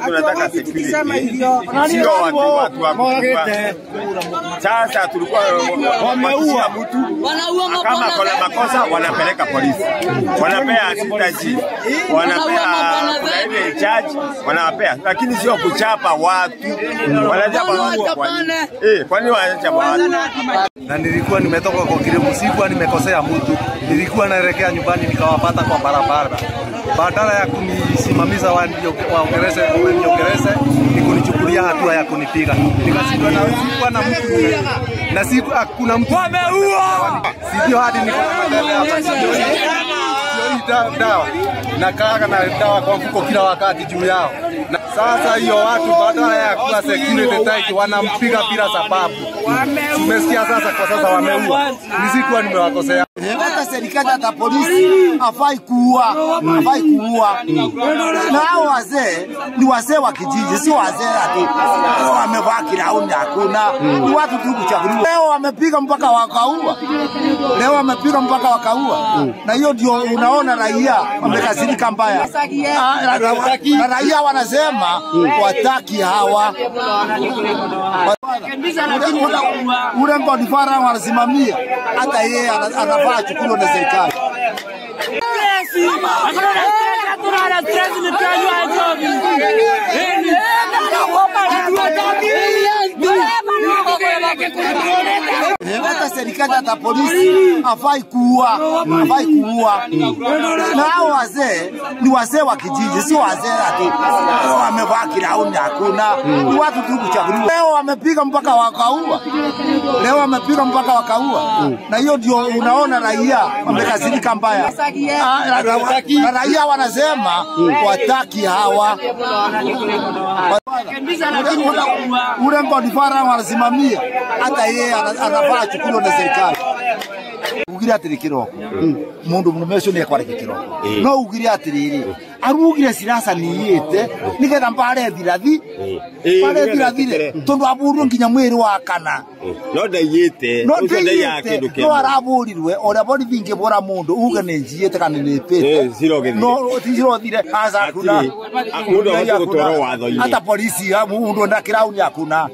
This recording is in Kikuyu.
Tunataka security, sio watu wa kuua. Sasa tulikuwa wameua mtu, kama kuna makosa wanapeleka polisi, wanapea assistant chief, wanapea kuna ile charge wanawapea, lakini sio kuchapa watu. Wanachapa watu kwa nini? Kwa nini wanachapa watu? Na nilikuwa nimetoka kwa kilimo, sikuwa nimekosea mtu, nilikuwa naelekea nyumbani nikawapata kwa barabara. Badala ya kunisimamisha waniongeleshe, ni kunichukulia hatua ya kunipiga. Nikashindwa na sikuwa na mtu na siku hakuna mtu wameua. Sio hadi niko na hapa dawa na kaka na dawa kwa mfuko kila wakati juu yao. Na sasa hiyo watu badala ya kuwa security tight wanampiga bila sababu. Tumesikia sasa kwa sasa wameua. Nisikuwa nimewakosea. Hata serikali hata polisi hafai kuua, hafai kuua. Na hao wazee ni wazee wa kijiji, sio wazee ati wamevaa kirauni, hakuna. Ni watu tu kuchaguliwa. Leo wamepiga mpaka wakaua. Leo wamepiga mpaka wakaua. Na hiyo ndio unaona raia wamekasirika mbaya. Na raia wanasema wataki hawa. Ule Godfather wanasimamia, hata yeye anafaa achukuliwe na serikali. Hata serikali hata polisi hafai kuua, hafai kuua. Na hao wazee ni wazee wa kijiji, sio wazee ati wamevaa kirauni, hakuna. Ni watu tu kuchaguliwa. Leo wamepiga mpaka wakaua. Leo wamepiga mpaka wakaua. Na hiyo ndio unaona raia wamekasirika mbaya. Na raia wanasema wataki hawa. Ule Godfather wanasimamia, hata yeye anafaa achukuliwe na serikali. Ugire atiri kiroko mundu murume ucio ni ekwareke kiroko, no ugire atiriri arugire cirasa niyite nigetha mbare thirathi mbare thirathire tondu aburirwe nginya mwiri wa kana no ndaiyite no ndaiyite no araburirwe oria borithi ingibura mundu uge ni njiyite kana ni pite no tirothire aca kuna mundu ahote gutwarwo watho-ini hata polisi mundu na kirauni akuna.